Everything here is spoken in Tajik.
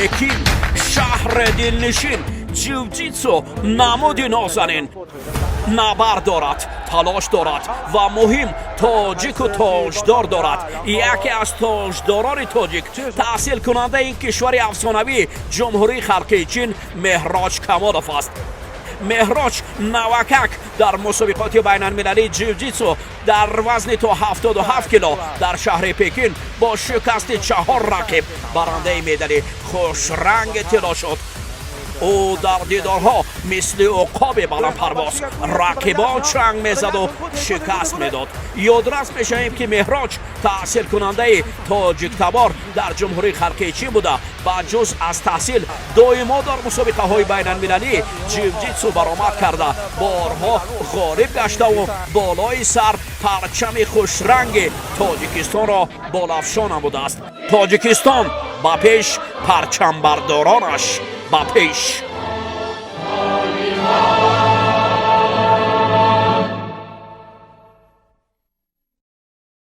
Пекин, шаҳри дилнишин, ҷиу-ҷитсу намуди нозанин. Набард дорад, талош дорад ва муҳим, тоҷику тоҷдор дорад. Яке аз тоҷдорони тоҷик, таҳсилкунандаи ин кишвари афсонавӣ, Ҷумҳурии Халқии Чин, Меҳроҷ Камолов аст. Меҳроҷ навакак дар мусобиқоти байналмилалии ҷиу-ҷитсу дар вазни то 77 кило дар шаҳри Пекин бо шикасти чаҳор рақиб барандаи медали хушранги тилло шуд. Ӯ дар дидорҳо мисли уқоби баландпарвоз рақибон чанг мезаду шикаст медод. Ёдрас мешавем, ки Меҳроҷ таҳсилкунандаи тоҷиктабор дар Ҷумҳурии Халқии Чин буда, ба ҷуз аз таҳсил доимо дар мусобиқаҳои байналмилалӣ ҷиу-ҷитсу баромад карда, борҳо ғолиб гаштаву болои сар парчами хушранги Тоҷикистонро болафшон намудааст. Тоҷикистон ба пеш, парчамбардоронаш ба пеш!